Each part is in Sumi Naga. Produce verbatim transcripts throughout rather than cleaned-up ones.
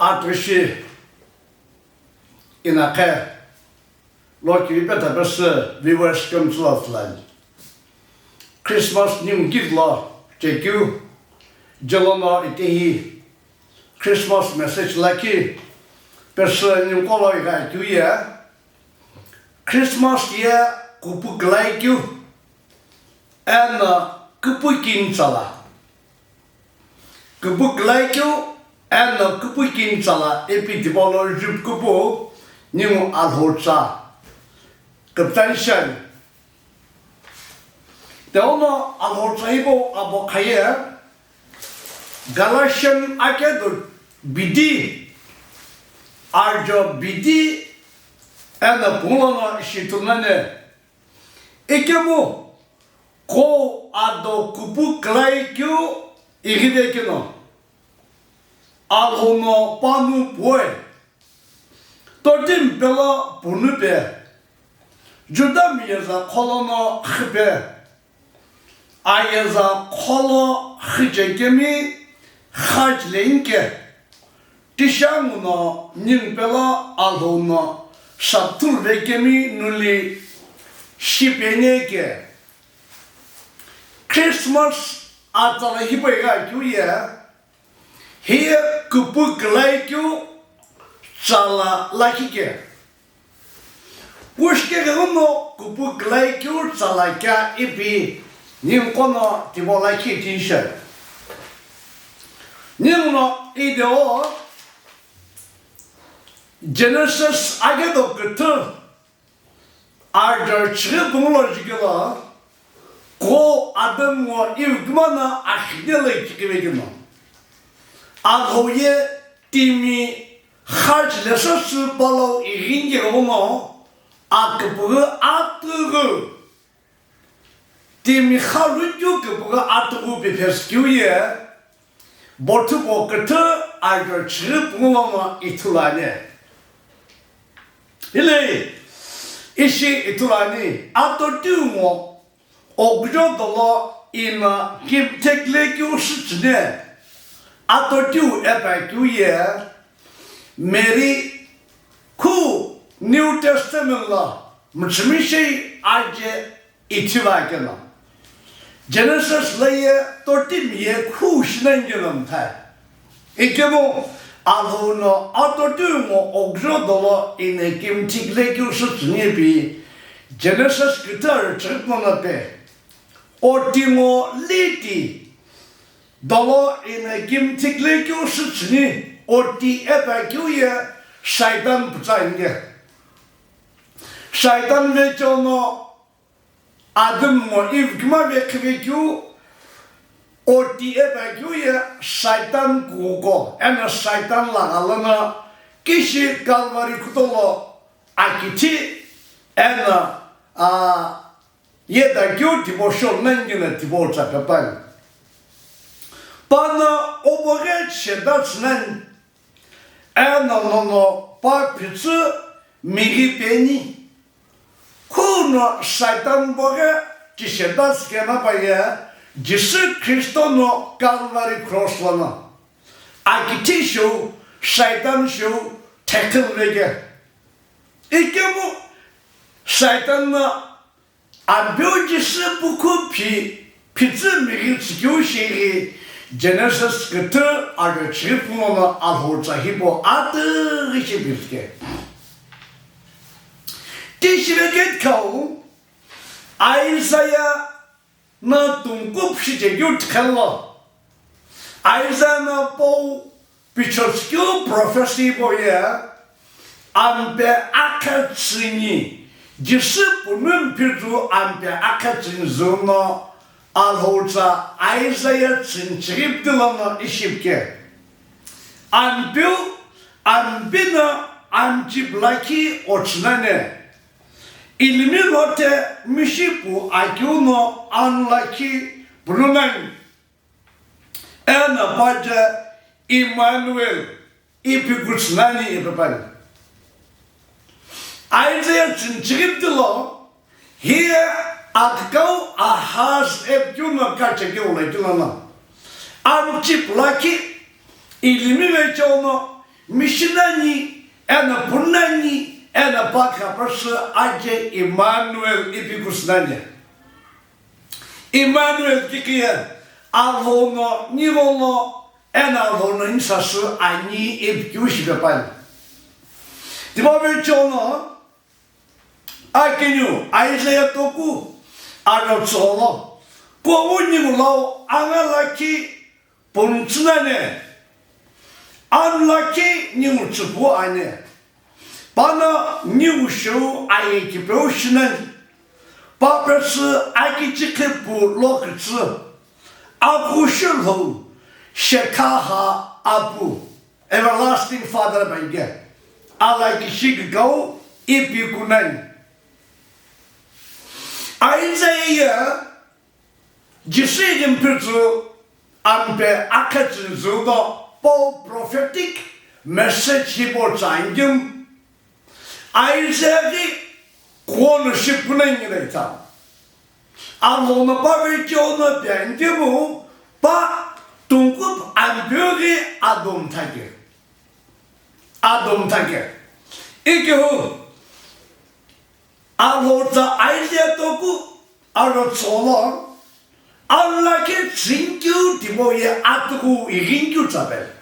Atüshi inakhe lo kiripe tapesü viewers kümtsü lo tsülani. Christmas ningu kidlo chekeu, jelono itehi Christmas message lakhi pesü ningu kolo igha keu ye, Christmas ye kupu külai keu, eno kupu kini tsala. Kupu külai keu, eno kupu kini tsala ipi tipau lo jupu kupu ningu Alhou tsa. Küpütani shiani. Tiuno Alhou tsa hipau abo khaye, Galatian akedo bidi, arjo bidi, eno pungu lono ishi ithulu nani. Ikemu, qo ado kupu külai keu ighi vekeno, Alhou no panu puoi, totimi pelo punupe, Judami yeza qholono qhipe, ayeza qholo qhichekemi, xachi leinike, tishangu no ningu pelo Alhou no sapthulu vekemi nuli shipeni ke. Christmas atsala hipau igha keu ye, hiye kupu külai keu tsala lakhi ke. Kushike ghenguno kupu külai keu tsala kea ipi ningu kono tipau lakhi tishi. Ninguno ideo Genesis akedo küthü arjo chighi pungu lo jukelo, qo Adam ngo Eve kümana akhine lo ichikivekeno, Alhou ye timi xachi lesasü palau ighinike ghenguno, aküpüghü atüghü, timi xalu keu küpüghü atüghü piphesü keu ye, bothu bo küthü arjo chighi pungu lono ithulu ani. Hile ishi ithulu ani, atotiu ngo okujo dolo ino kimthekile keu shitsüni, atotiu ipi keu ye, Mary khu New Testament lo müchümishei aje ithulu akeno, Genesis lo ye totimi ye khu shi nani keno mthai. Ikemu Alhou no atotiu ngo okujo dolo ino kimthekile keu shitsüni ipi Genesis küthü arjo chighi pungu lono pe. Oti ngo liti dolo ino kimthekile keu shitsüni, oti ipi keu ye Shaitan pütsa inike. Shaitan vecheono Adam ngo Eve kümavekhive keu, oti ipi keu ye Shaitan kuko, eno Shaitan lagha lono kishi Calvary kutolo akithi, eno, a, yeda keu tipau shou nani keno tipau tsa pe püani. Pano obo ghi chisheda tsü nani, eno nono pa phitsü mighi peni. Khuno Shaitan bo ghi chisheda tsü keno pa ye Jisü Khristo no Calvary cross lono akithi shou, Shaitan shou, tackle veke. Ikemu Shaitan no Ampeu Jisü pukhu phi, phitsü mighi tsükeu shighi Genesis küthü arjo chighi pungu lono Alhou tsa hipau atüghü shi pisüke. Ti shivekeu khau, Isaiah no tungkupu shi chekeu tiqhelo, Isaiah no pau pichetsükeu prophecy hipau ye, ampe akha tsüni, Jisü punumi phithu ampe akha tsüni züno Alhou tsa Isaiah tsüni chighi pütü lono ishi pike. Ampeu, ampe no amchipu lakhi otsü nani. Ilimi lothe mishi pu akeu no unlucky punu nani. Eno pa je Emmanuel, ipi kutsü nani ipi püani. Isaiah tsüni chighi pütü lo, hiye akükau Ahaz ipi keu no kachekeu lo keu lono, amchipu lakhi, ilimi vecheono, mishinani, eno punani, eno pa khapasü aje Emmanuel ipi kusünani. Emmanuel kikiye Alhou no ningu lo, eno Alhou no nisasü ani ipi keu shipepani. Tipau vecheo no, akiniu Isaiah toku aro tsügholo, kowu ningu lau anga lakhi puntsünane, anu lakhi ningu tsüpu ane, pano ningu sheu aye kipeu shinani, papesü akichikhi pu lokütsü, akushulhou, shekhaha apu. Everlasting Father bange, alaki shikikau ipi kunani. Isaiah ye Jisü ighimphitsü ampe akhe tsünzü do pau prophetic message hipau tsa angim. Isaiah ghi kuo no shi kunani leitsa. Alhou no pa vecheo no piangimu pa tungkup Ampeu ghi adom thake. Adom thake. Ikehu Alhou tsa Isaiah toku aro tsügholo, anu lakhi tsünkeu tipau ye atuku ighinkeu tsa pele.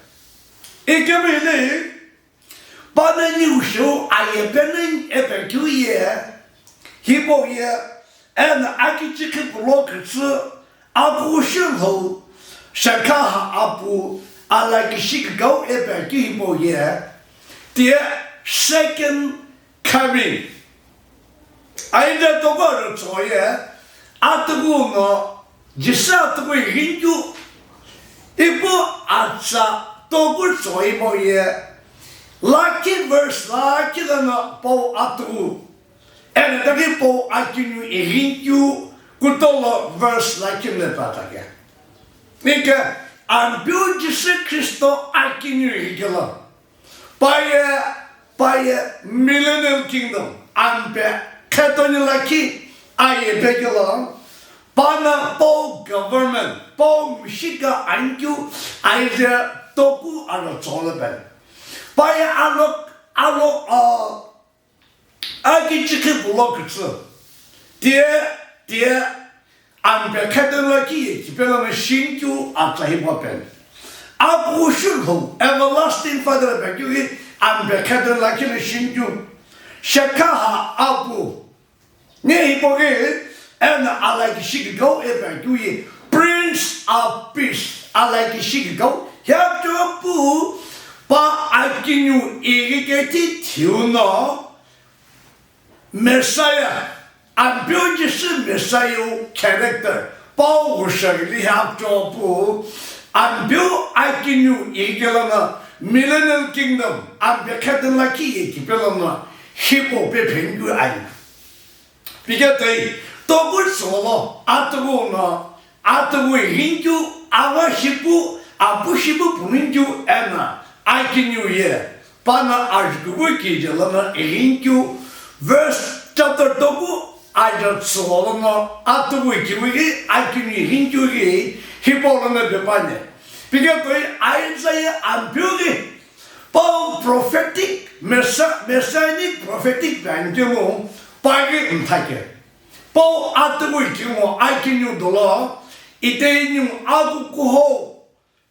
Ikemu hile, pano ningu sheu aye penani ipi keu ye, hipau ye, eno akichikhi pu lokütsü, akushulhou, shekhaha apu, alaki shikikau ipi keu hipau ye, tiye second coming. Isaiah toku aro tsügho ye, atuku no, Jisü atuku ighinkeu, ipu atsa toku tsügho hipau ye, lakhi verse lakhi lono pau atuku, eno itaghi pau akiniu ighinkeu kutolo verse lakhi lo patake. Ike Ampeu Jisü Kristo akiniu ighikelo. Paye, paye millennial kingdom, ampe khetoni lakhi aye pekelo, pano pau government, pau mishika ankeu Isaiah toku aro tsügholo pele. Paye alo, alo, uh, akichikhi pu lokütsü. Tiye, tiye, ampe khetoni lakhi ye kipelono shinkeu atsa hipau pele. Akushulhou, everlasting Father ipi keu ghi ampe khetoni lakhi no shinkeu. Shekhaha apu. Ne hipau ghi, eno alaki shikikau ipi keu ye Prince of Peace, alaki shikikau, hiya pu pa akiniu ighikethi thiu no, Messiah, Ampeu Jisü Messiah character, pau ghusha ghili hapcho pu, Ampeu akiniu ighikelono millennial kingdom, ampe khetoni lakhi ye kipelono hipau pe phengkeu ani. Piketoi, toku tsügholo, atuku no, atuku ighinkeu, awa shipu, apu shipu pununkeu eno akiniu ye, pano ajukughu kije lono ighinkeu, verse chapter toku ajo tsügho lono atuku ikemu ghi akiniu ighinkeu ghi hipau lono pepani. Piketoi Isaiah Ampeu ghi pau prophetic, messa-, messianic prophetic piangimu pa ghi mthake. Pau atuku ikemu akiniu dolo, itei ningu akukuhou,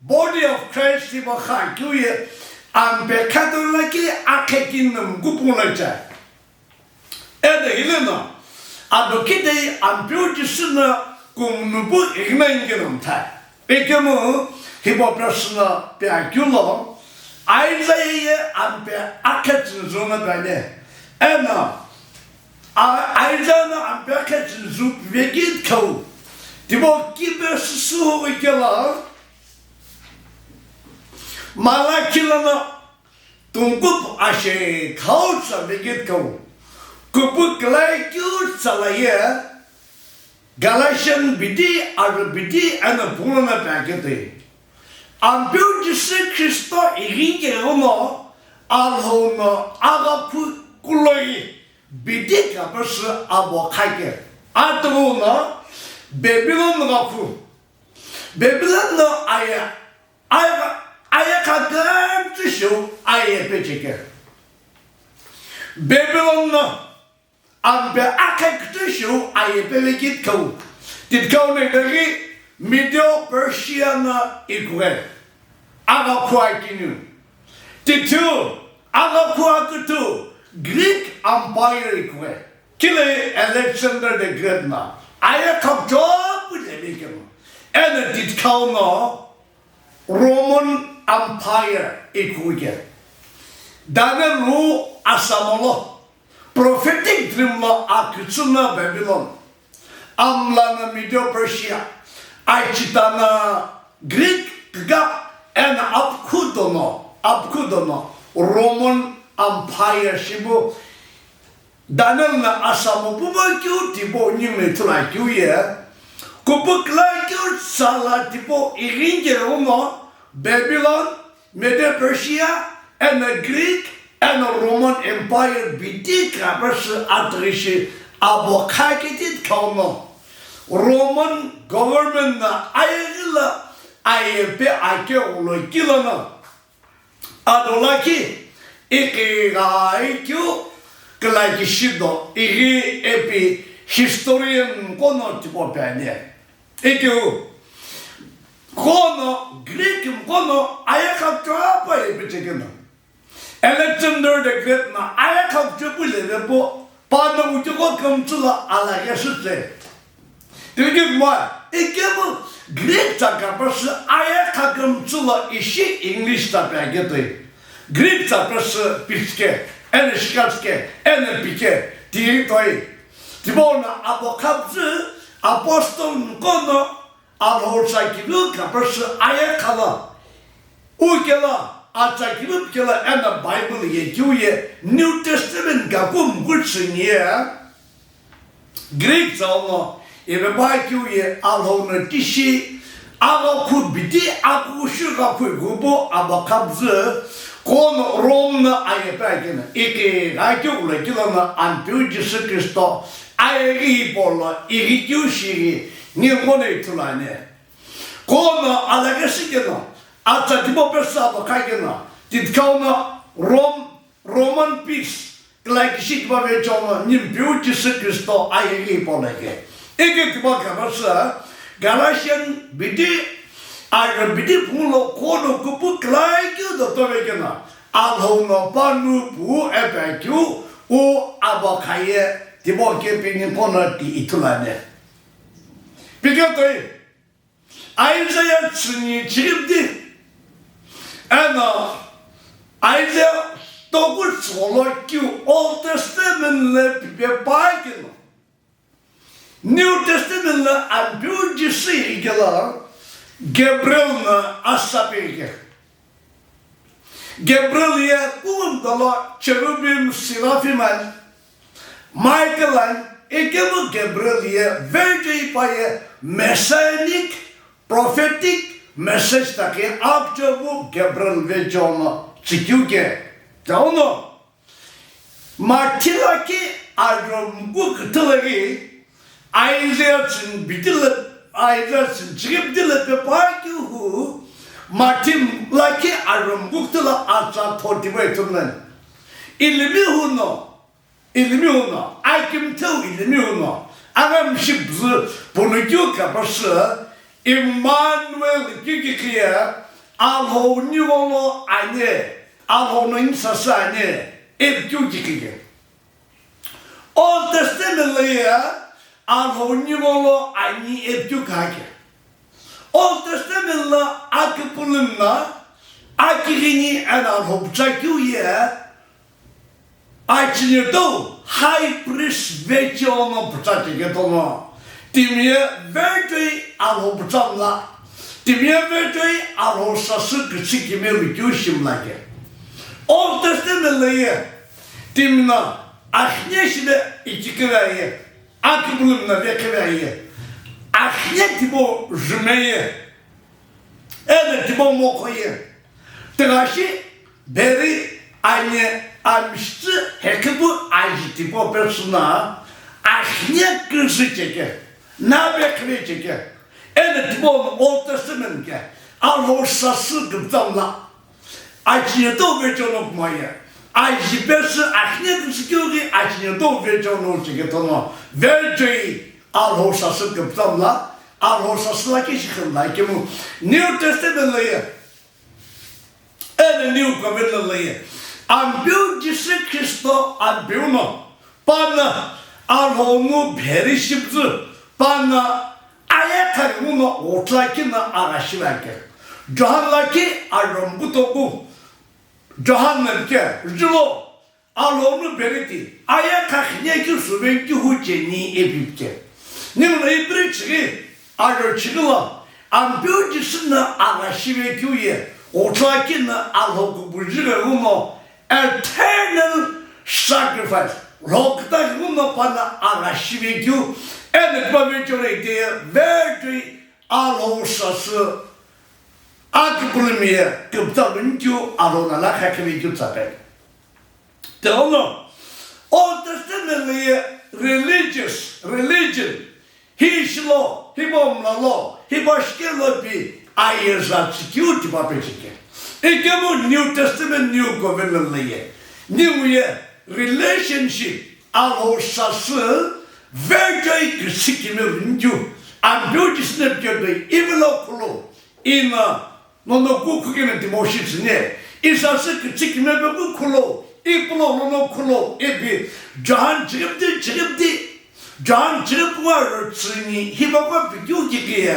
body of Christ tipau kha keu ye, ampe khetoni lakhi akhe kingdom kupu lo chai. Eno hile no, ado kitei Ampeu Jisü no kumnupu ighi no ingino mthai. Ikemu hipau pesü no piakeu lo, Isaiah ye ampe akhe tsünzü no piani. Eno, a, Isaiah no ampe akhe tsünzü vekeu khau. Tipau kipe süsü hu ikelo, Malakhi lono tungkup ashe khau tsa vekeu khau. Kupu kile keu tsa la ye, Galatian bidi, aro bidi, eno pungu lono piaketoi. Ampeu Jisü Kristo ighinkeu no, Alhou no agha phu kuloi bidi kapesü abo khake. Atuku no Babylon gha phu. Babylon no aye, aye, ayekha kümtsü shiu aye pecheke. Babylon no ampe akhe kütü shiu aye pevekitkhau. Titkhau no itaghi Medo Persia no ikughe. Aghakhua kiniu. Tithu aghakhua küthu Greek Empire ikughe. Kile Alexander the Great no ayekha kuchou pu leve keno. Eno titkhau no Roman Empire ikughe. Daniel wu asamo lo prophetic dream lo akütsü no Babylon. Amla no Medo Persia, aichita no Greek kugha, eno apkhu dono, apkhu dono Roman Empire shipu. Daniel no asamo pumo keu tipau ningu ithulu akeu ye, kuphu kula keu sala tipau ighi keu no Babylon, Medo Persia, eno Greek, eno Roman Empire bidi khapesu atughi shi abo kha kiti khau no Roman government no ayeghi lo aye pe akeu lo kilo no ado lakhi ighi ghi keu kula kishi do ighi ipi historian qo no tipau pe ani. Ikeu qo no Greek qo no ayekha kuchou pu aye pecheke no. Alexander the Great no ayekha kuchou pu leve pu, pano uche qo kümtsü lo alaghi asütse. Tiki mo, ikemu Greek tsa khapesu ayekha kümtsü lo ishi English tsa pe aketoi. Greek tsa pesu pitsüke, eno shikhatsüke, eno pike, ti toi. Tipau no abo khabzü apostle qo no Alhou tsa kilu khapesu ayekha lo. Uke lo, atsa kilu pike lo eno Bible ye keu ye New Testament ghaku mkutsu ni ye. Greek tsa no, ipe pa keu ye Alhou no tishi, aghakhua bidi akukushu ghakhua ghupu abo khabzü, qo no Rome no aye pe akeno, ighi ghi keu lo kilo no Ampeu Jisü Kristo, ayeghi hipau lo, ighi keu shighi, ningu qo no ithulu ani. Qo no alaghi shi keno, atsa tipau pesu abo kha keno, titkhau no Rome, Roman peace, kula kishi tipau vecheo no Ampeu Jisü Kristo ayeghi hipau lo ke. Ighi tipau khapesu, Galatian bidi, aye bidi phungu lo qo no kuphu kula keu do tove keno, Alhou no panu pu ipi akeu, u abo kha ye, tipau ke pe ningu qo no ti ithulu ani. Pike toi, Isaiah tsüni chighi bidi, eno Isaiah toku tsügholo keu Old Testament lo pipe pa keno, New Testament lo Ampeu Jisü ighi lo Gabriel no asa pe ighi. Gabriel ye kughuno dolo cherubim, seraphim ani, Michael ani, ikemu Gabriel ye virgin pa ye messianic, prophetic message takhi akchopu Gabriel vecheo no tsükeu ke. Tau no Mathi lakhi arhumgu küthü lo ghi, Isaiah tsüni bidi lo, Isaiah tsüni chighi bidi lo pe pa keu hu, Mathi lakhi arhumgu küthü lo atsa thirty-five ithulu nani. Ilimi hu no, ilimi hu no, akimtheu ilimi hu no, aghamshi bzü punu keu khapesu, Emmanuel keu kikhiye, Alhou ninguno ani, Alhou no nisasü ani, ipi keu kikhiye. Old Testament lo ye, Alhou ninguno ani ipi keu kha ke. Old Testament lo akipulum no, akighini eno Alhou putsa keu ye, Achini dou high priest vecheo no putsa cheke tomo. Timiye vecheo Alhou putsa mla. Timiye vecheo Alhou sasü küchü kime lukeu shimla ke. Old Testament lo ye timi no akhne shive ichiküve aye. Akipulum no veküve aye. Akhne tipau jumeye. Eno tipau mokho ye, tighashi, beri, anye, amshitsü, hekipu, aji tipau pesü no, akhne küzü cheke, nave khre cheke. Eno tipau no Old Testament ke, Alhou sasü küpütsa mla. Achine to vecho no kumaye. Aji pesü akhine küsükeu ghi achine to vecho no chekethono. Vechoi Alhou sasü küpütsa mla, Alhou sasü lakhi shikhi mla ikemu New Testament lo ye. Eno New Covenant lo ye. Ampeu Jisü Khristo Ampeu no. Pana Alhou nu pheri shipüzü. Pana ayekha nguno ghutla kina agha shive ake. Johan lakhi arhombu toku. Johan na pike, julo, Alhou nu pheri ti, ayekha khine keu suve keu hu cheni ipi pike. Ninguno ipiri chighi, arho chighi lo, Ampeu Jisü na agha shive keu ye, ghutla kina Alhou kubuji ghenguno, eternal sacrifice. Lhoküta ghenguno pana agha shive keu, eno pa vechoi ite ye, vechoi Alhou sasü, akipulumi ye, küpütsa luni keu, Alhou na lakhi akhive keu tsa pe. Tighenguno, Old Testament lo ye religious, religion, hi shilo, hi bomla lo, hi bashike lo pi, ayeza chikeu tipa pe chike. Ikemu New Testament, New Covenant lo ye. Ningu ye relationship, Alhou sasü, vechoi küsükime luni keu. Ampeu Jisü na pike toi, ivilo khulo, ina, nono kukhu kena timo shitsüne. Isasü küchikime pe kukhu lo, ipulo nono khulo, ipi. Johan chighi püdi, chighi püdi. Johan chighi püwa ro tsüni, hipakwa pikeu kikhiye.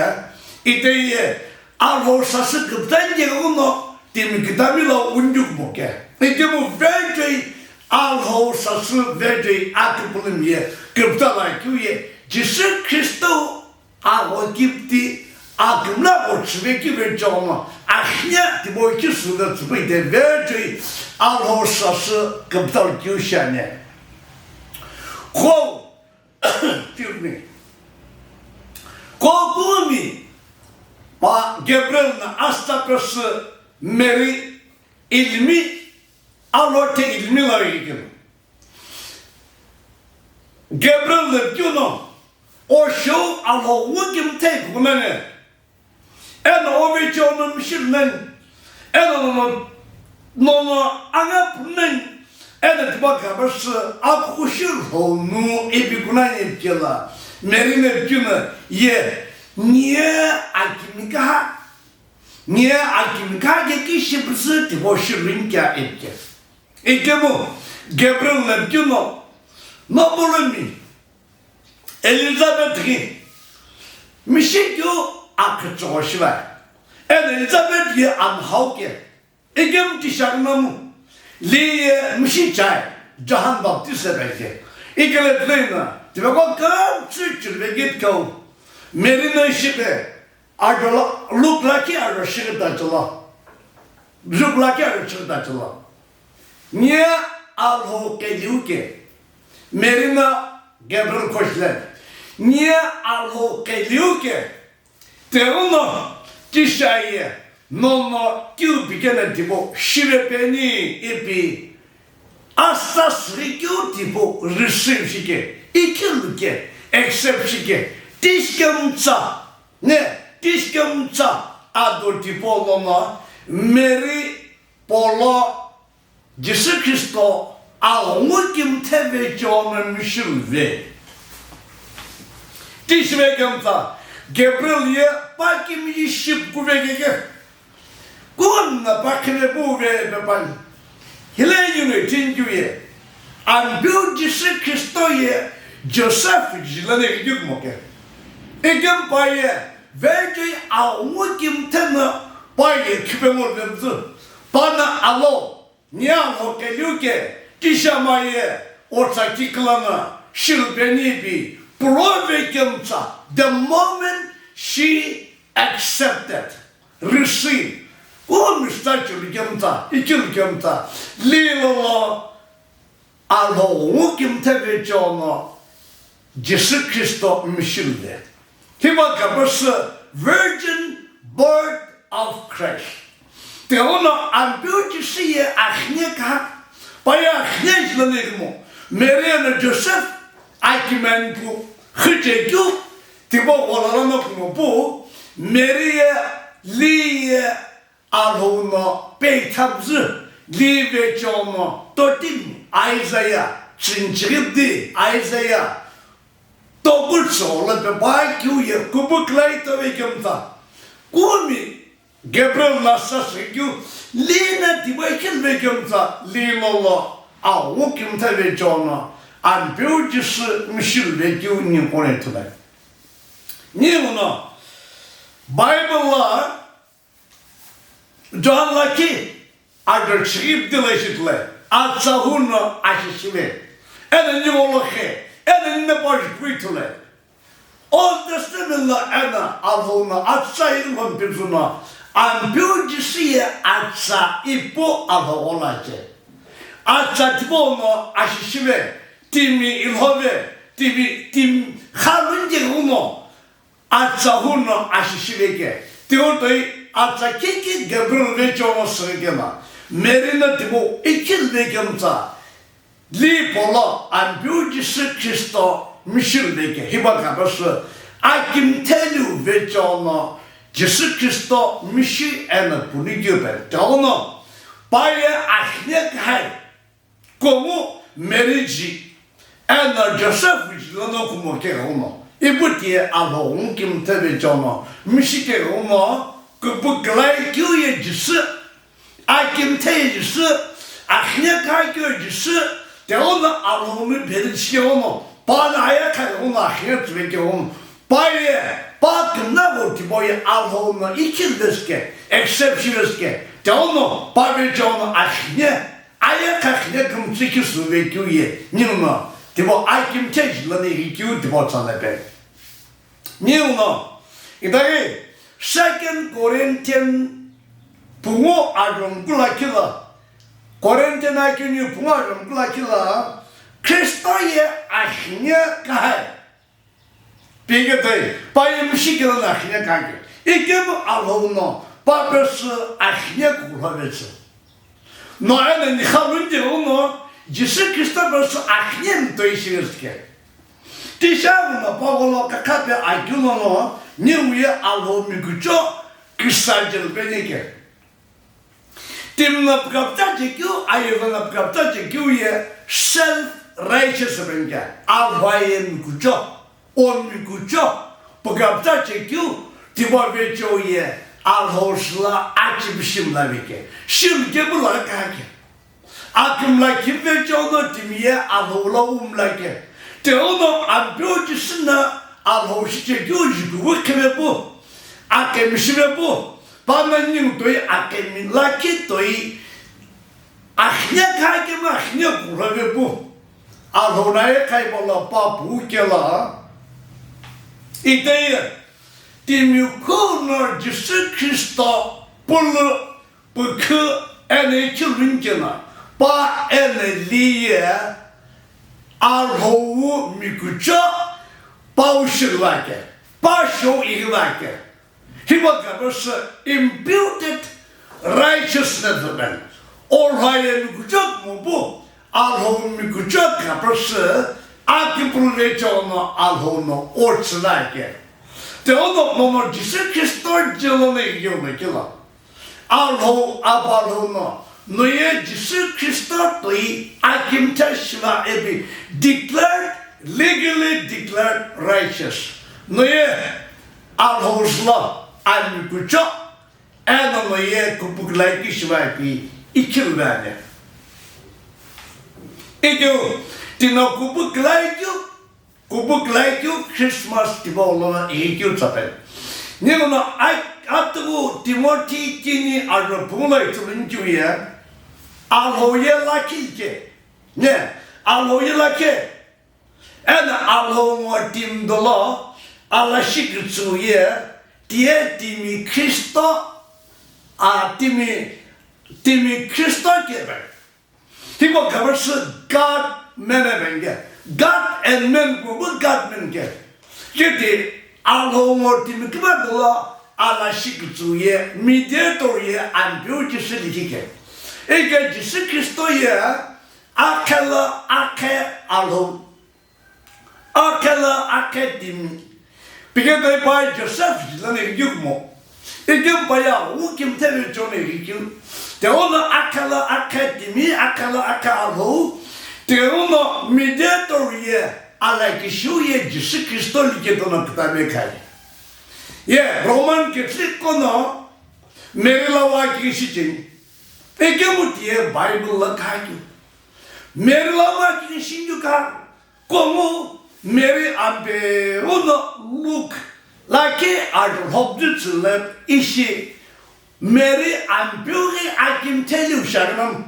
Ite ye, Alhou sasü küpütsa nge uno, timi kütami lo unjuk moke. Ikemu vechoi, Alhou sasü vechoi, akipulumi ye, küpütsa lakhi ye. Jisü Khristo Agho kipti akümla gho chüve kive chono akhine tipau kisü de tsüpü ite vechoi Alhou sasü küpütsa keu shiani. Qo, excuse me. Qo kumi pa Gabriel na asta pesü Mary ilimi alo te ilimi la yigin. Gabriel le keu no, o shou Alhou ngu kimthe kunani, eno o vechoi no mishir nani, eno nono, nono anga punani, eno tipa khabasü akushi Alhou nu ipi kunani kela, Mary le keu no ye, nie akimi kaha, nie akimi kaha ke kishi püsü tipau shiruni kea ipke. Ikemu Gabriel na keu no, no bulumi Elizabeth ghi mishi keu akütsügho shiva. Eno Elizabeth ghi amhau ke. Ikemu tisha namu li ye mishi chai John Baptist ebe ke. Ikele plena, tipaqo kümtsü chirve git kau. Mary na shipe, Ajo lo, Luke lakhi ajo shighita chilo. Luke lakhi ajo shighita chilo. Nie Alhou keliu ke. Mary na Gabriel koshile. Nie Alhou keliu ke. Tighenguno, tisha ye, nono keu pikena tipau shive peni ipi. Asta sü keu tipau receive shike, ikelu ke, accept shike, tishikemtsa. Ne, tishikemtsa ado tipau lono Mary polo Jisü Khristo agho ngu kimthe vechoi no mishilve. Tishive kemtsa Gabriel ye pa kimi ye ship kuve keke. Kunna pa kimi puve pe pani. Hile yunu tingkeu ye. Ampeu Jisü Khristo ye Joseph jilane kiduk moke. Ikem pa ye vechoi agho ngu kimthe no pa ye khipe ngo lemzü. Pana alo, nie Alhou keliu ke, tisha ma ye, otsa kikla na, shilpeni pi, prove kemtsa, the moment she accepted, receive, ku mista chulu kemtsa, ikilu kemtsa, lilo lo, Alhou ngu kimthe vechoi no Jisü Khristo mishilve. Hipau kepesü virgin birth of Christ. Tighenguno Ampeu Jisü ye akhine kaha, pa ye akhine jilani kemu, Mary eno Joseph akimani pu, khiche keu, tipau ghola lono kumo pu, Mary ye, li ye, Alhou no peithamzü li vecheo no totimi Isaiah, chinchighi di Isaiah, tokucho lo pepa keu ye kupuklai to vekemtsa. Kumi Gabriel no sasü keu, li na tibai khin vekemtsa, li lo lo, awu kimtha vecheo no, Ampeu Jisü mishi vekeu ni kone thulai. Ni uno, Bible la, John lakhi, ajo chighi di la shitulai, atsa hu no ashishive, ena ni olokhe, ena ni nepa jukui thulai. Old Testament lo ena Alhou no atsa ilhompizu no, Ampeu Jisü ye atsa ipu Alhou olache. Atsa tipau no ashishive, timi ilhove, timi, timi khalunje uno, atsa hu no ashishive ke. Tiutoi atsa kiki Gabriel vecheo no sürike na, Mary no tipau ikhil vekemtsa. Li polo Ampeu Jisü Khristo mishi veke, hipa kapesü akimtheliu vecheo no Jisü Khristo mishi eno puni keu pe. Teo no, pa ye akhine kahai, kumu Mary ji, eno Joseph ji lono kumo keghenguno. Ipu tiye Alhou kimthe vecheo no mishi keghenguno, kupuklai keu ye Jisü, akimthe Jisü, akhine kha keu Jisü, teo no Alhou mi bheri chikeu no, pa no aya kha keu no akhine tsüve keu no, pa ye, pa kümna vo tipau ye Alhou no ikhil vesike, accept shi vesike, teo no pa vecheo no akhine, aya kha akhine kümtsü kisü vekeu ye, ni uno, tipau akimthe ji lono ighi keu tipau tsala pe. Ni uno, itaghi Second Corinthian pungu ajomkula kila, Corinthian akiniu pungu ajomkula kila, Khristo ye akhine kahai. Pike toi, pa ye mishi kila no akhine kahai. Ikemu Alhou no, pa pesü akhine kukulho vetsü. No ena ni khalunje uno, Jisü Khristo pesü akhine mtoi shi vesike. Tisha no pa gholo kakha pe akeu no, ni uye Alhou mikucho kisa jel pe ni ke. Timi no pukapta chekeu, aye no pukapta chekeu ye self righteous pe ni ke. Alhou ye mikucho. O mikucho, pukapta chekeu, tipau vecheo ye Alhou shila achipishi mla veke, shimkepu la kake. Akimla kivecheo no timi ye Alhou la umla ke. Teo no Ampeu Jisü no Alhou shi chekeu jikuku khivepu, akemishi vepu, pa no ningu toi akemi lakhi toi, akhine kha kemu akhine kukulho vepu. Alhou no ye khaipa lo pa pu kela. Iteye, timi khuno Jisü Khristo pulu pukhu eno ichilunjena, pa eno li ye Alhou mikucho pau shilake, pa shou igilake. Hipa kapesü imputed righteousness ben. Olhou ye mikucho kumopu, Alhou mikucho kapesü, akipulu vecheo no Alhou no ochilake. Teo no momu Jisü Khristo jelo no ighiu no kila. Alhou, Aba Alhou no, no ye Jisü Khristo toi akimthe shiva ipi declared, legally declared righteous. No ye Alhou shila amikucho, eno no ye kupuklai keu shiva ipi ichilvane. Ikeu, tino kupuklai keu, kupuklai keu Christmas tipau lo ighi keu tsape. Nino no ai, atuku Timothy kini ajo pungu lo ithulu nikeu ye, Alhou ye lakhi ke. Ne, Alhou ye lakhi. Eno Alhou ngo timi dolo, ala shi kütsüu ye, tiye timi Khristo, a timi, timi Khristo kebe. Hipau kapesü God man and man ke. God and man kumopu God man ke. Kiti Alhou ngo timi küma dolo ala shi kütsüu ye, mediator ye, Ampeu Jisü likhi ke. Ike Jisü Khristo ye, akhe lo akhe Alhou. Akhe lo akhe timi. Pike toi pa Joseph jilani yukmo. Ikemu paye aghuwu kimthe vecheo no ighikeu. Tighenguno akha lo akha timi, akha lo akha Alhou. Tighenguno mediator ye alakishiu ye Jisü Khristo liketo no kütame khani. Ye Roman Catholic qo no Mary lo wu akighini shicheni. Ikemu tiye Bible lo khakeu. Mary lo wu akighini shinikeu kha. Kumu Mary ampeu no Luke lakhi ajulhokju tsüle ishi Mary ampeu ghi akimtheliu shiaghi no,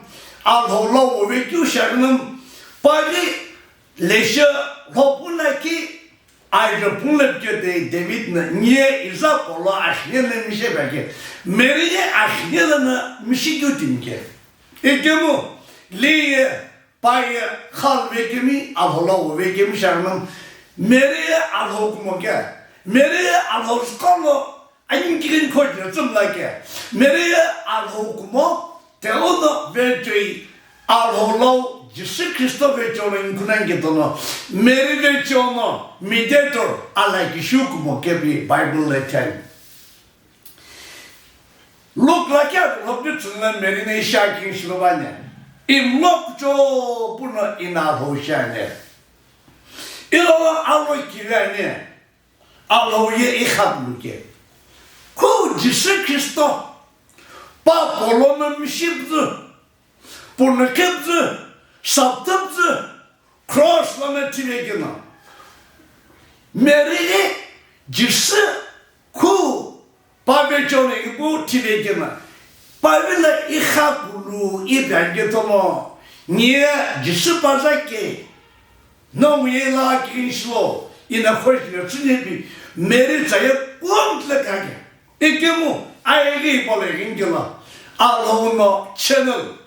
Alhou lo wu vekeu shiaghi no, paghi leshe lhopu lakhi ajo pungule pike de David no niye iza polo ashine no mishe bake, Mary ye ashine no mishikeu timi ke. Ikemu li ye Paye khalu vekemi, Alhou lo wu vekemi shiaghi no, Mary ye Alhou kumo ke, Mary ye Alhou tsüqo lo ani kighini khojina tsümla ke, Mary ye Alhou kumo, tighenguno vecheo, Alhou lo Jisü Khristo vecheo no inikhu nani ke tono, Mary vecheo no mediator alakishiu kumo ke pi Bible lo ithulu. Luke lakhi ajulhokju tsüle Mary no ishi akighini shipe püani. Imlo kuchou pu no ino Alhou shi ani. Ilo alo kivi ani. Alhou ye ikhapulu ke. Khu Jisü Khristo pa polo no mishipüzü, punu khepüzü, sapüthüpüzü, cross lono thivekeno, Mary ghi Jisü khu pa vecheo no ipu thivekeno, pa vilo ikhapulu ipi ani ke tono, niye Jisü paza ke, no mu ye lo akighini shilo, ino khojina tsüni pi Mary tsa ye kumtile khake. Ikemu aye ghi polo ighini kelo, Alhou no channel,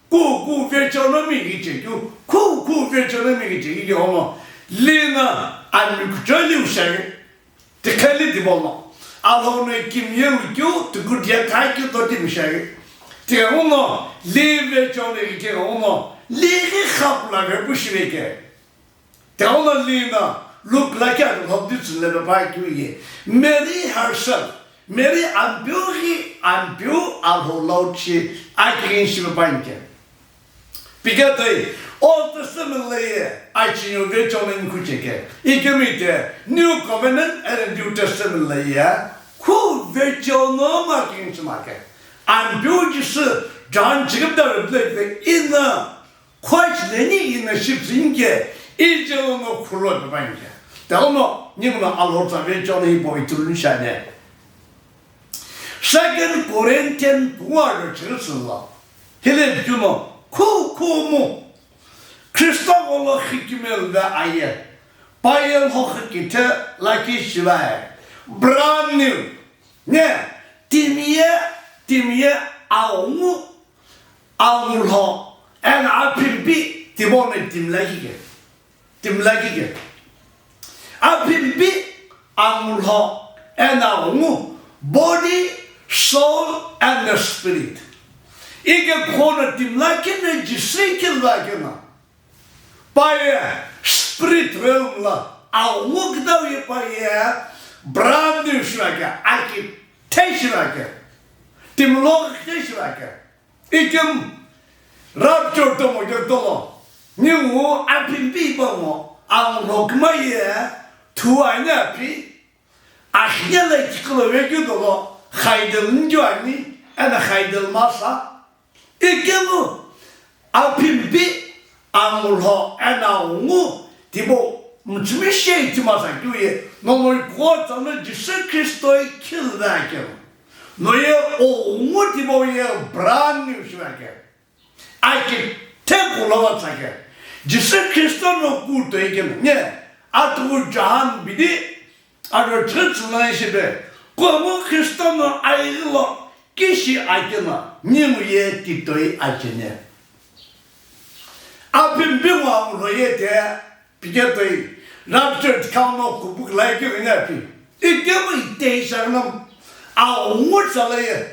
khu khu vecheo no mi ghi chekeu, khu khu vecheo no mi ghi chekeu ke hono, li no ami kuchou liu shiaghi, tikheli tipau lo, Alhou no kimiye wikeu, tuku diya khakeu totimi shiaghi, tighenguno li vecheo no ighikeu ghenguno, li ghi khapulu ave pu shive ke. Tighenguno li no Luke lakhi ajulhokju tsüle pe pa keu ye, Mary herself, Mary ampeu ghi ampeu Alhou lo wu shi akighini shipe püani ke. Pike toi Old Testament lo ye acheniu vecheo no inikhu che ke. Ikemu ite New Covenant and New Testament lo ye khu vecheo no mu akighini shima ke. Ampeu Jisü John chikimta rüpülekile ino Khwach leni ino shipüzü ke, ichelo no khulo pe püani ke. Tighenguno ninguno Alhou tsa vecheo no hipau ithulu ni shiani. Second Corinthian puwa ro chirüsülo. Hile juno khu khu mu. Khristo gholo khikimelu ve aye. Paye lhokhi kithe lakhi shivae. Brand new. Ne, timiye, timiye aungu, angulho, eno aphimpi, tipau no timi lakhi ke. Timi lakhi ke. Aphimpi, angulho, eno aungu, body, soul, and the spirit. Ike khono timi lakhi no Jisü kilo akeno. Paye spirit realm lo aungu kütau ye paye brand new shiva ke, akithe shiva ke, timi lokithe shiva ke. Ikemu rapture tomo ke tolo, ningu aphimpi pangu angulho kima ye thu ani aphi, Axine lo kikilo vekeu dolo, Khaidel nju ani, eno Khaidel masa. Ikemu aphimpi, angulho, eno aungu, tipau mütsümishei ithimasa keu ye, nomoi kuo tsano Jisü Khristoi khilve akeno. No ye o ungu tipau ye brand new shive akeno. Akithe kulo va tsake. Jisü Khristo no kutoi keno, nye, atuku John bidi, aro church line shipe, kumu Khristo no aighi lo kishi akeno, ningu ye titoi achene. Aphimpi ngo angulho ye te, Piketoi, rapture tikau no kupuku lai keu ina pi. Ikemu itei shaghnam, aungu tsalaye.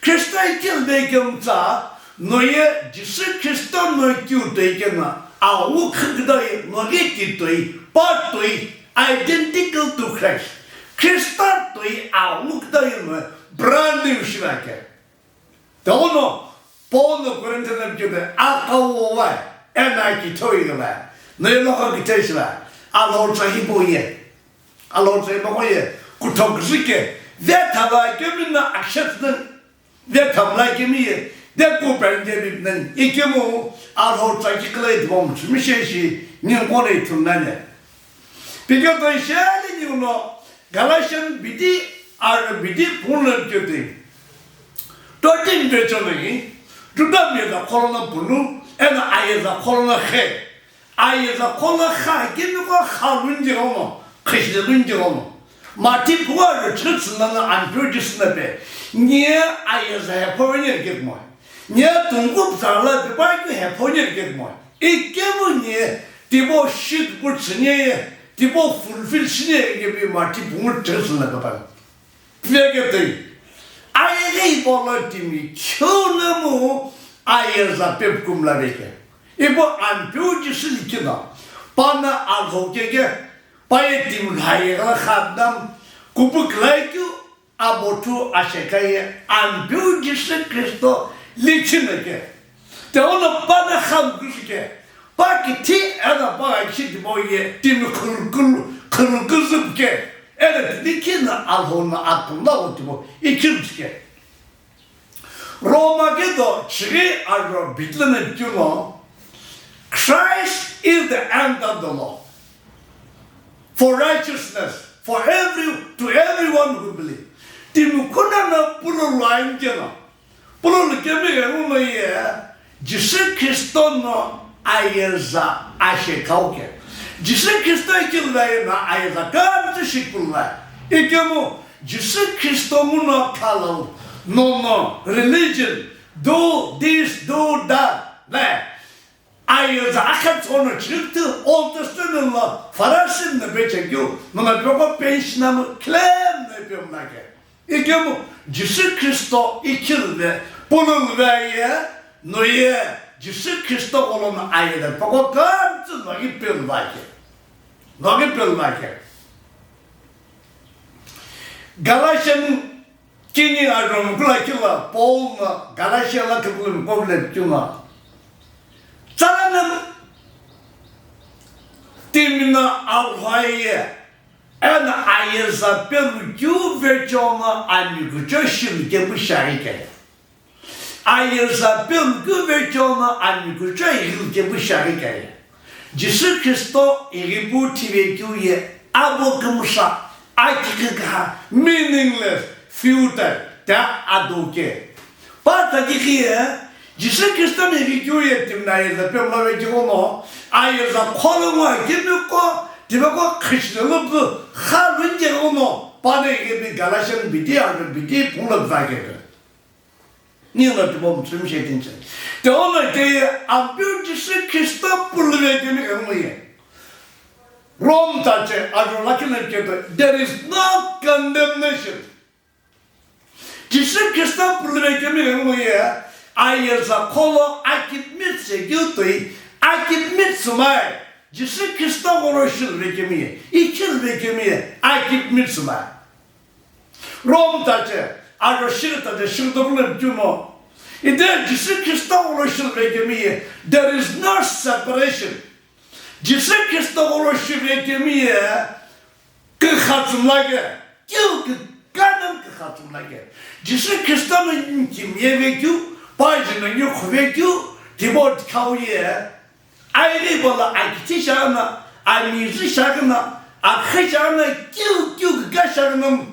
Khristoi khilve kemtsa, noye Jisü Khristo no kiu toi kena, aungu khakdai, noye titoi, part toi, identical to Christ. Khrista toi aungu kdai no, brand new shiva ke. Tauno Paul no Corinth na pike pe akawo wa ena kithoi gala. No yelo ka kithoi shiva. Alo tsa hi bo ye. Alo tsa hi bo ye. Kuthok zike. Ve thava kemi na akshat na. Ve thamla kemi ye. Ve ku brand ye bi na. Ikemu alo tsa ki kala idwom. Mishe shi. Nyin kone tumnane. Pike to ishali ni uno. Galatian bidi ar bidi pungu lo kyote. Thirteen page lo hi, Juda mi za kholo na punu, ena aye za kholo na khe. Aye za kholo na kha, kimi ko kha lunje ono, khishde lunje ono. Mati puwa ro chitsna na antu jisna pe. Nye aye za he pawene ke mo. Nye tungu psala pe pa ke he pawene ke mo. Ikemu nye, tibo shit bu chinye, tibo fulfill chinye ke bi Mati pungu chitsna pe pa. Veketei. Aye ghi ipolo timi khiu namu aye za pep kumla veke. Ipo anpiu Jisü likhi na. Pana alhou keke. Paye timi lhaye ghala khadnam. Kupuk laiku abotu ashekaye anpiu Jisü Kristo likhi na ke. Te ono pana kham kushike. Pa kithi ena pa kithi bo ye timi khulkul khulkuzuk ke. Ena tini kina alhona atumla utimo ikimtike. Roma ke do chiri aro bitlene timo. Christ is the end of the law for righteousness for every to everyone who believe. Timi kuna na pulo line kena. Pulo kemi ghenguno ye Jisü Kristo no ayeza ashekau ke. Jisü Kristo ikilvai na ayeza kamtsu shikpulvai. Ikemu Jisü Kristo nguno khalau nono religion do this do that le. Ayeza akhatsono chirikti Old Testament lo Pharisees na pechekeu nona peko pension na claim na pemnake. Ikemu Jisü Kristo ikilve pululve ye no ye Jisü Kristo kolono ayeda poko kantu no ipilvake. No ipilvake. Galatian kini arom kula kila Paul na Galatia la kibulu kovle chuma. Tsalanam timina alhaye. Ena ayeza pelu kyu vechona ami kucho shim kepu sharike. Ayeza pelu kyu vechona ami kucho hil kepu sharike. Jisü Kristo iripu thive kyu ye abo kümsha akikha meaningless futile ta adoke. Pa takikhiye, Jisü Kristo ni rikyu ye timna ayeza pemla ve kivono, ayeza kholo ngo kimiko, timiko khishne lupu kha lunje ono, pa ne ke bi Galatian bidi ar bidi pula vage. Ni no tibo mtsum she tinche. Te ono te ampiu Jisü Kristo pulve kimi emuye. Rom tache aro lakine keto, there is no condemnation. Jisü Kristo pulve kemi ghengu ye, ayeza kholo akipmit se gyutoi, akipmit sumai. Jisü Kristo goro shilve kemi ye, ichilve kemi ye, akipmit sumai. Rom tache, aro shir tache, shir dobule jumo. Ide Jisü Kristo goro shilve kemi ye, there is no separation. Jisü Kristo goro shilve kemi ye, kükhatsümlage, keu kükhanam kükhatsümlage. Jisü Kristo no nkimye vekeu, paji no nyukhu vekeu, tibo dikau ye. Airi bola akithi shagana, amizi shagana, akhe shagana, keu keu kükha shagana.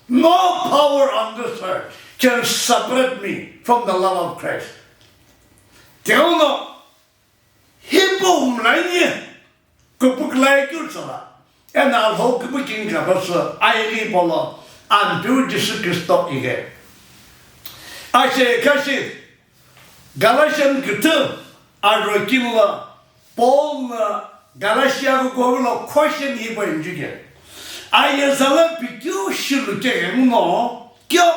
No power on this earth can separate me from the love of Christ. Teuno Hipau mlai ni kupuklai keu tsala, ena Alhou kupuki ngapasü airi polo, Ampeu Jisü Kristo ighi. Ashe kashi Galatian küthü aro kinla Paul na Galatia kukuhoulo question hipau injuke. Ayeza la pikeu shilu keghenguno kyo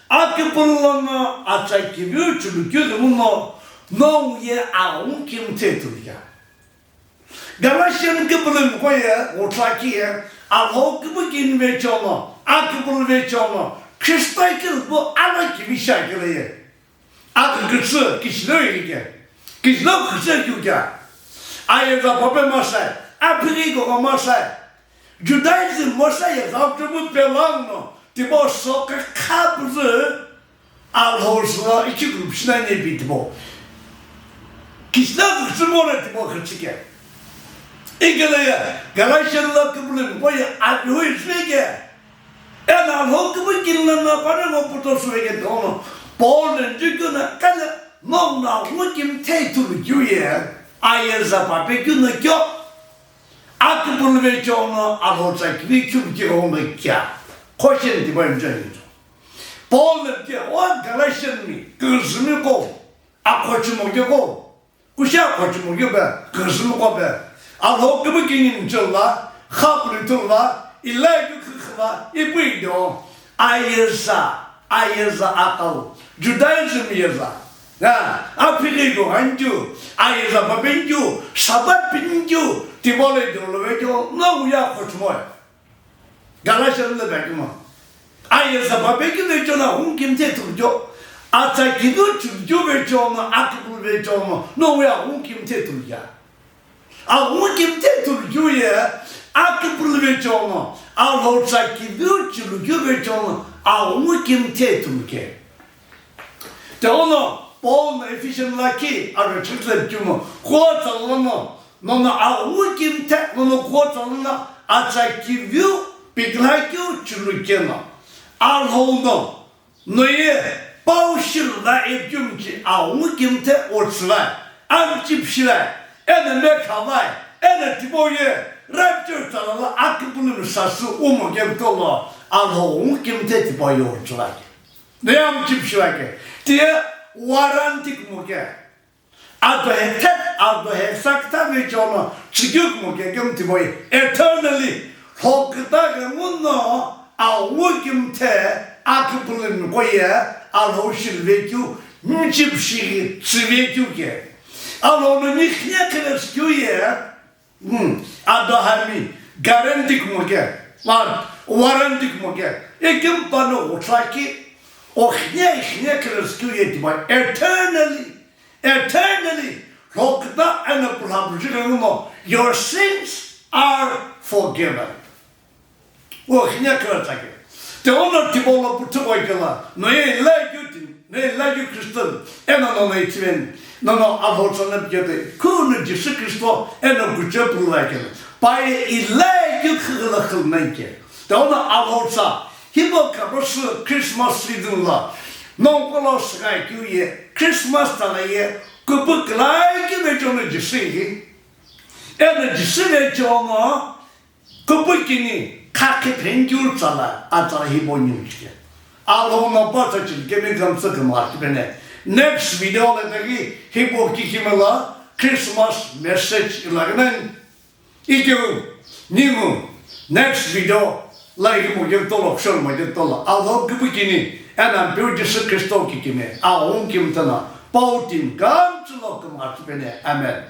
Akipulu lono atsa kiviu chulu keu lono, nongu ye aghungu kemu thetulu ya. Galatian kipulu mko ye, utla ki ye, Alhou kipu kini vechono, akipulu vechono, Khristo ikilbo alo kivi shiakelo ye. Akükütsü kichilo yike. Kichilo kükütsü kyukya. Ayeza pape mashai. Aphiri koko mashai. Judaism mashai ye zautubu pelangno. Tibo soke khapüzü. Alhou sü la ichikulu pishina nepi tipau. Kishina kükütsü mona tipau kükütsü ke. Ikele ye, Galatian la küpülü miqo ye apihui süke. Eno Alhou küpü kinna na pare ngo puto süveke tono. Paul ne jukyo na kale, nong na ngu kim thei tulu kyu ye. Ayeza pape kyu na kyo. Aküpülü ve chono Alhou tsa kivi kyu kyu ono kya. Question tipau imchani. Paul na ke o Galatian mi, kuzumi ko, akhochimo ke ko, kusha akhochimo ke be, kuzumi ko be. Alhou küpü kinimchilo, khapri tulo, ilai kükükhüla, ipui do, ayeza, ayeza akau, Judaism yeza. Na, aphiri ko anju, ayeza papenju, sabat pinju, tibole dolo vejo, no uya khochimo. Galatian le bekima. Ayeza pape kyu vecho na hung kimthe thurjo. Atsa kidu churjo vecho na akupul vecho na. No we a hung kimthe thurja. A hung kimthe thurjo ye akupul vecho na. Alhou tsa kidu churjo vecho na. A hung kimthe thurke. Te ono Paul na Ephesian la ki aro church le chumo. Ko tsa lono. Nono aghuwu kimthe, nono kuo tsa lono atsa kiviu, pikilha kiu chulu keno. Alhou no, noye, pau shilva epchumchi aghuwu kimthe otsüvai, amchi pshivai, eno mekhavai, eno tipau ye, rapture tsa lala akipulu misasu umo kemtolo, Alhou aghuwu kimthe tipau ye otsüvai. Noye amchi pshivai ke, tiye warranty kumo ke. Ado he thet, ado he sakta vecho no, chikyu kumo ke kemu tipau ye, eternally, lhokita ke nguno, awu kimthe, akipulin koye, Alhou shilvekyu, mchipshi tsivekyu ke. Alhou no ni khine kene sikyu ye, hmm, ado hami, guarantee kumo ke, wa-, warranty kumo ke, ekim pano utsaki, o khine, khine kene sikyu ye tipau, eternally, Eternally, lhokita eno pulhapu jighenguno, your sins are forgiven. O khine kira tsake. Te ono tipau lo puthu koi kela, noye ilai kyu tin, noye ilai kyu Christian, eno nono itiven, nono Alhou tsana piyate, kuno Jisu Kristo, eno kuche pulai kela. Paye ilai kyu khigala khilnai ke. Te ono Alhou tsa, himo karosu Christmas season la, nongkolo sgai kyu ye, Christmas tala ye, kupu kilai kyu vecho no Jisu hi. Eno Jisu vecho no, kupu kini, khakhe phen kyu tsala, atsala himo nyu chike. Alhou no pa tsa chil, kemi gamsa kama kibene. Next video le tagi, himo kikimela, Christmas message ilagnen. Ikeu, ningu, next video, la ikemu kemtolo, kushol mo kemtolo. Alhou kipikini, eno Ampeu Jisu Kristo kikini, aghungu kimtana, pau timi, gamchulo kama tsupene. Amen.